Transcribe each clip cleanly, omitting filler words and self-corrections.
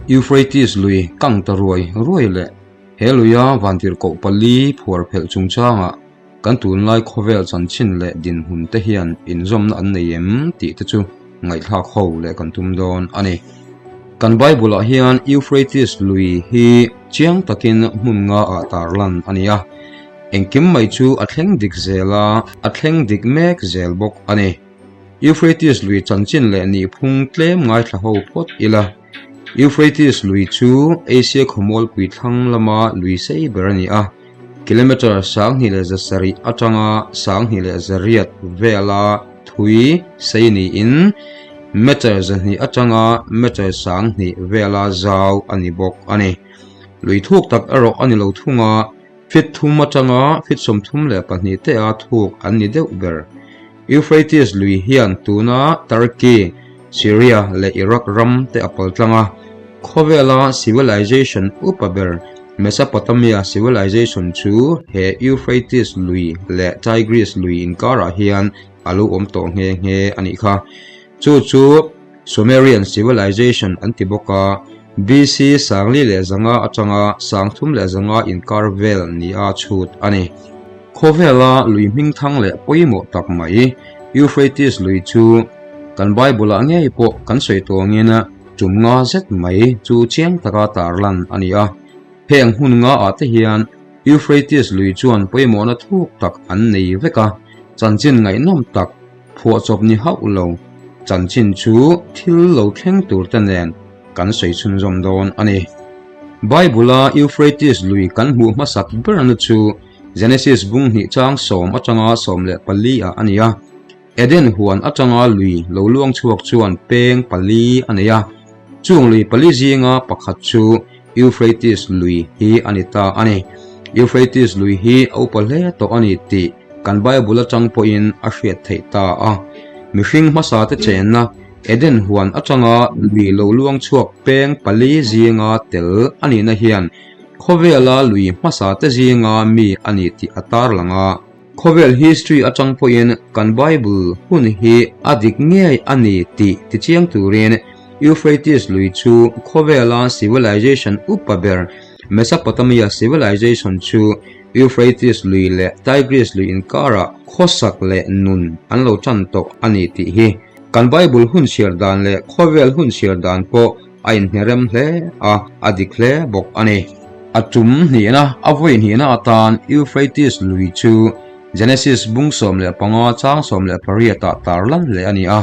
Euphrates lui kang ta ruai ruai leh he luia vantirhkoh pali phuar phelh chungchangah kan tunlai khawvel chanchin leh dinhmun te hian inzawmna an nei em tih te chu ngaihthlak ho leh kan tum dawn a ni. Kan Bible-ah hian Euphrates lui hi chiang takin hmun nga ah tarlan a ni a, engkim mai chu a thleng dik zel a, a thleng dik mek zel bawk a ni. Euphrates lui chanchin leh nihphung tlem ngaithla ho phawt ila. Euphrates lui chu Asia khawmualpui thlang lama lui sei ber a ni a, kilometre 2700 atanga 2800 vela thui sei niin metre 200 atanga metre 2000 vela zau a ni bawk a ni. Lui thuk tak erawh a ni lo thung a, Feet thum atanga feet 32 te a thuk an ni deuh ber. Euphrates lui hian tuna Turkey, Syria leh Iraq ram te a pal tlang a, khawvela civilization upa ber Mesopotamia civilization chu he Euphrates lui leh Tigris lui inkarah hian a lo awm tawh nghe nghe a nih kha. Chu chu Sumerian civilization an ti bawk a, BC 4500 atanga 3500 inkar vel nia chhut a ni. Khawvela lui hmingthang leh pawimawh tak mai Euphrates lui chu kan Bible-ah ngei pawh kan sawi tawngin tum nga zet mai chu chiang taka tarlan a ni a. Heng hun nga ah te hian Euphrates lui chuan pawimawhna thuk tak an nei vek a, chanchin ngaihnawm tak Phuahchawp ni hauh lo, chanchin chu thil lo thleng tur te nen kan sawi chhunzawm dawn a ni. Bible-a Euphrates lui kan hmuh hmasak berna chu Genesis bung hnih chang sawm atanga 14 ah a ni a. Eden huan atanga lui lo luang chhuak chuan peng pali a nei a, chung lui pali zinga pakhat chu Euphrates lui hi a ni ta a ni. Euphrates lui hi a upa hle tawh a ni tih Kan Bible atang pawhin a hriat theih ta a. Mihring hmasa te chenna Eden huan atanga lui lo luang chhuak peng pali zinga tel a nihna hian khawvela lui hmasa te zinga mi a ni tih a tarlang a. Khawvel history atang pawhin kan Bible hun hi a dik ngei a ni tih tichiang turin Euphrates lui chu khawvela civilization upa ber Mesopotamia civilization chu Euphrates lui leh Tigris lui inkarah khawsak leh nun an lo tan tawh a ni tih hi kan Bible hun chhiar dan leh khawvel hun chhiar dan pawh a inhnerem hle a, a dik hle bawk a ni. A tum hnihna, a vawi hnihna atan Euphrates lui chu Genesis bung 15 chang 18 ah tarlan leh a ni a.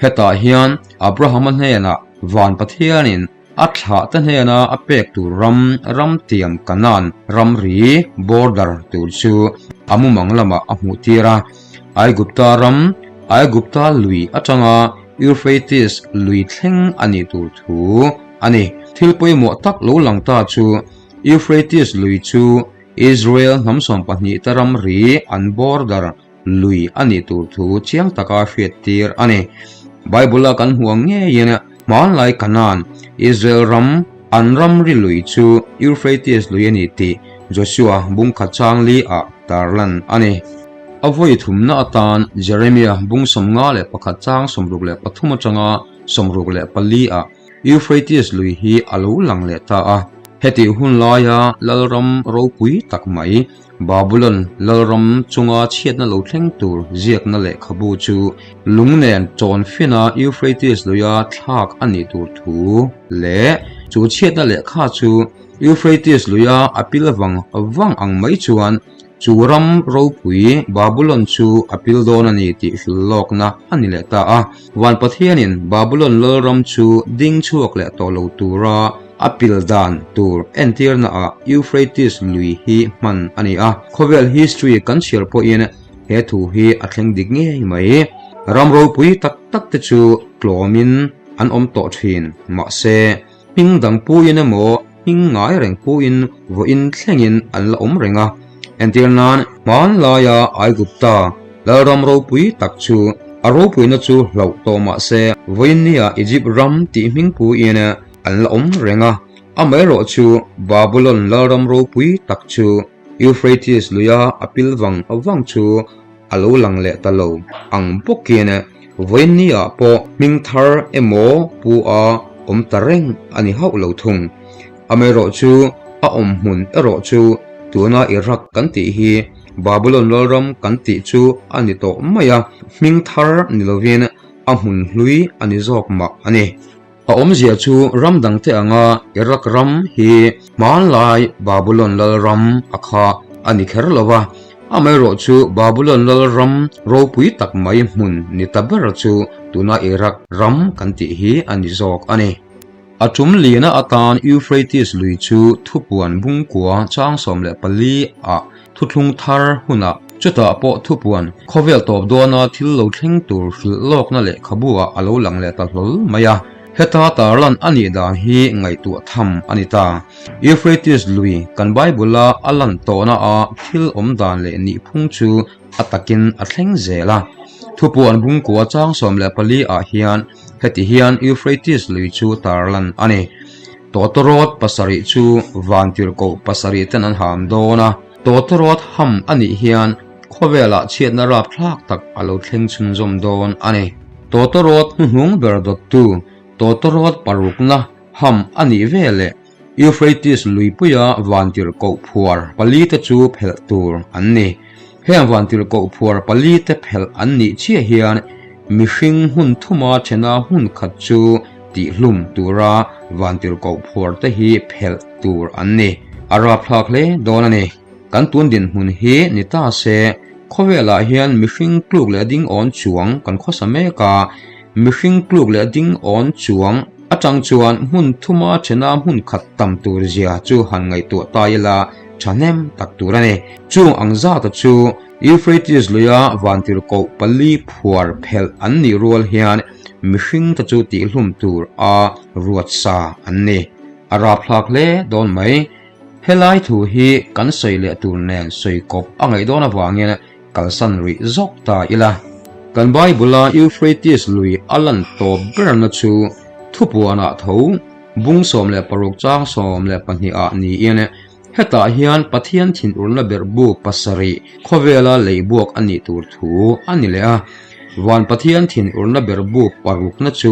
Hetah hian Abrahama hnenah van Pathianin A thlah te hnena a pek tur ram, ram tiam Kanaan ramri, border, tur chu a mumang lamah a hmuh tir a. Aigupta ram, Aigupta lui atanga Euphrates lui thleng a nih tur thu a ni. Thil pawimawh tak lo lang ta chu Euphrates lui chu Israel hnam 12 te ramri an border lui a nih tur thu chiang taka hriat tir a ni. Bible-a kan hmuh ang ngeiin hmanlai Kanaan, Israel ram, an ramri lui chu Euphrates lui a ni tih Joshua bung khat chang li ah tarlan a ni. A vawi thumna atan Jeremia bung 51 chang 63 atanga 64 ah Euphrates lui hi a lo lang leh ta a. Hetih hun laia lalram ropui tak mai Babulon lalram chunga chhiatna lo thleng tur ziakna lehkhabu chu lung nen chawn fina Euphrates luia thlak a nih tur thu leh chu chhiatna lehkha chu Euphrates luia a pil vang vang ang mai chuan chu ram ropui Babulon chu a pil dawn a ni tih hrilh lawkna a ni leh ta a. Van Pathianin Babulon lalram chu ding chhuak leh tawh lo tura A pil dan tur entirna ah Euphrates lui hi hman a ni a, khawvel history kan chhiar pawhin he thu hi a thleng dik ngei mai. Ram ropui tak tak te chu tlawmin an awm tawh thin, mahse hming dang puin emaw hming ngai reng puin vawiin thlengin an la awm reng a. Entir nan hmanlaia Aigupta lalram ropui tak chu a ropuina chu hlauh tawh mahse vawiin nia Egypt ram tih hming puin An la awm reng a, amaherawh chu Babulon lalram ropui tak chu Euphrates luia a pil vang vang chu a lo lang leh ta lo ang bawkin vawiinni ah pawh hming thar emaw pu a awm ta reng a ni hauh lo thung. Amaherawhchu, a awm hmun erawh chu tuna Iraq kan tih hi Babylon lalram kan tih chu a ni tawh mai a, hming thar ni lovin a hmun hlui a ni zawk mah a ni. A awmzia chu ram dangte anga Iraq ram hi hmanlai Babylon lalram a kha a ni kher lo va, amaherawhchu Babylon lalram ropui tak mai hmun ni ta ber chu tuna Iraq ram kan tih hi a ni zawk a ni. A tum lina atan Euphrates lui chu thupuan bungkua chang 14 ah thuthlung thar hunah chutah pawh thupuan khawvel tawp dawna thil lo thleng tur hrilh lawkna lehkhabu ah a lo lang leh ta hlawl mai a. Heta tarlan a nih dan hi ngaihtuah tham a ni ta. Euphrates lui kan Bible-a a lan tawhna a thil awm dan leh nihphung chu a takin a thleng zel a. Thupuan bungkua chang 14 ah hian Heti hian Euphrates lui chu tarlan a ni. Tawtawrawt pasarih chu vantirhkoh pasarih ten an ham dawn a. Tawtawrawt ham a nih hian khawvelah chhiatna rapthlak tak a lo thleng chhunzawm dawn a ni. Tawtawrawt hnuhnung ber dawttu tawtawrawt parukna ham a nih veleh Euphrates luipuia vantirhkoh phuar palite chu phelh tur an ni. Heng vantirhkoh phuar palite phelh an nih chiah hian mihring hmun thuma thena hmun khat chu tihhlum tura vantirhkoh phuarte hi phelh tur an ni. A rapthlak hle dawn a ni. Kan tun dinhmun hi ni ta se, khawvelah hian mihring tluk leh ding awn chuang kan khawsa mek a, mihring tluk leh ding awn chuang atang chuan hmun thuma thena hmun khat tam tur zia chu han ngaihtuah ta ila thahnem tak tur a ni. Chung ang zata chu Euphrates luia vantirhkoh pali phuar phelh an nih rual hian mihring te chu tihhlum tur a ruat sa an ni. A rapthlak hle dawn mai. Helai thu hi kan sawi leh tur nen sawi kawp a ngaih dawn avangin kalsan rih zawk ta ila. Kan Bible-a Euphrates lui a lan tawp berna chu thupuanah tho bung 16 chang 12 ah niin hetah hian Pathian thinurna berhbu pasarih khawvela leibuak a nih tur thu a ni leh a. Van Pathian thinurna berhbu parukna chu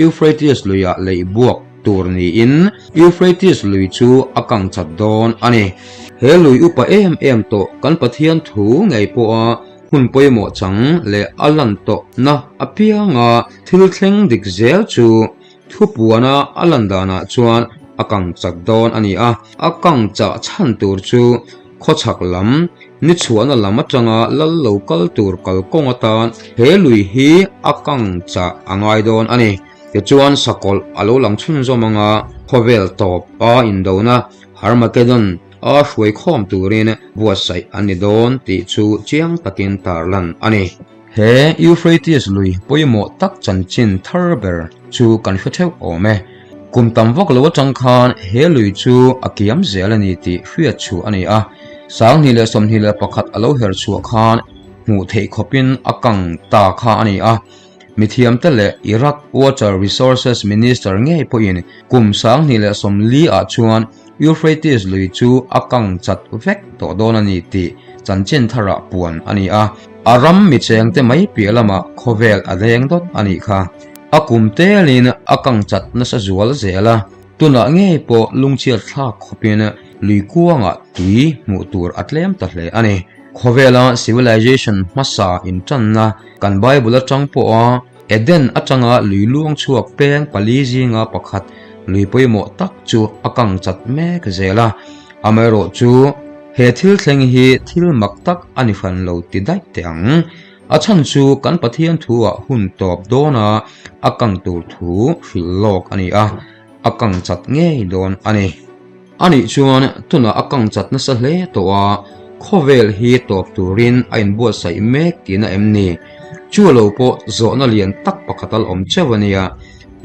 Euphrates luiah leibuak tur niin Euphrates lui chu a kang chat dawn a ni. He lui upa em em tawh kan Pathian thu ngei pawha hun pawimawh chang leh a lan tawhna apianga thil thleng dik zel chu thupuana a lan danah chuan a kang chat dawn a ni a. A kang chah chhan tur chu khawchhak lam, ni chhuahna lam atanga lal lo kal tur kalkawng atan he lui hi a kang chah a ngai dawn a ni. Tichuan sakawlh a lo lang chhunzawm anga khawvel tawp a indona Harmageddon a hruai khawm turin buatsaih an ni dawn tih chu chiang takin tarlan a ni. He Euphrates lui pawimawh tak chanchin thar ber chu kan hre theuh awm e. Kum tam vak lo atang khan he lui chu a kiam zel a ni tih hriat chhuah a ni a. 2021 a lo her chhuah khan hmuh theih khawpin a kang ta kha a ni a. Mithiamte leh Iraq Water Resources Minister ngei pawhin kum 2040 ah chuan Euphrates lui chu a kang chat vek tawh dawn a ni tih chanchin tharah puan a ni a. A ram michengte mai piah lamah khawvel a deng dawt a nih kha. A kum telin a kang chat nasa zual zel a, tunah ngei pawh lungchhiat thlak khawpin lui kuangah tui hmuh tur a tlem ta hle a ni. Khawvela civilization hmasa intanna kan Bible atang pawha Eden atanga lui luang chhuak peng pali zinga pakhat lui pawimawh tak chu a kang chat mek zel a. Amaherawhchu, he thil thleng hi thil mak tak a ni hran lo ti daih teh ang. A chhan chu kan Pathian thuah hun tawp dawna a kang tur thu hrilh lawk a ni a, a kang chat ngei dawn a ni. A nih chuan tunah a kang chat nasa hle tawh a, khawvel hi tawp turin a inbuatsaih mek tihna em ni? Chu lo pawh zawhna lian tak pakhat a la awm cheuh a nia.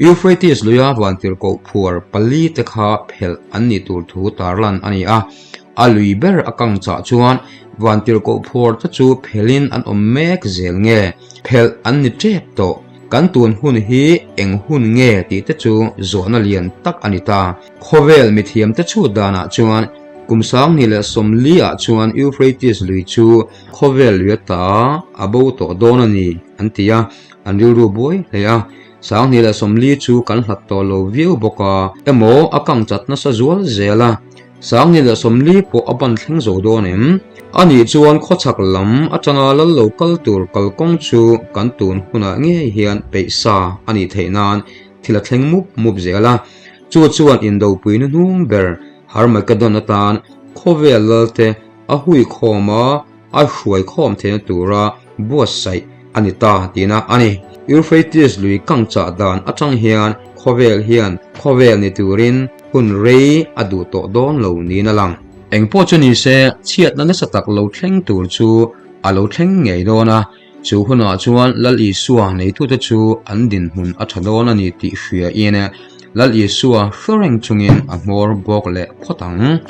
Euphrates luia vantirhkoh phuar pali te kha phelh an nih tur thu tarlan a ni a. A lui ber a kang chah chuan vantirhkoh phuar te chu phelhin an awm mek zel nge? Phelh an ni tep tawh. Kan tun hun hi eng hun nge tih te chu zawhna lian tak a ni ta. Khawvel mithiamte chhut danah chuan kum 2040 ah chuan Euphrates lui chu khawvel lui ata a bo tawh dawn a ni an ti a, an rilru buai hle a. 2040 chu kan hlat tawh lo viau bawk a, emaw a kang chat nasa zual zel a, 2040 pawh a ban thleng zo dawn em? Anih chuan khawchhak lam atanga lal lo kal tur kalkawng chu kan tun hunah ngei hian peih sa a nih theih nan thil a thleng mup mup zel a, chu chuan indopui hnuhnung ber Harmageddon atan khawvel lalte a hui khawm a, a hruai khawm theihna tura buatsaih a ni ta tihna a ni. Euphrates lui kang chah dan atang hian khawvel hian khawvel ni turin hun rei a duh tawh dawn lo niin a lang. Engpawh chu ni se, chhiatna nasa tak lo thleng tur chu a lo thleng ngei dawn a, chu hunah chuan Lal Isua neitute chu an dinhmun a tha dawn a ni tih hriain Lal Isua hre reng chungin a hmawr bawk leh phawt ang.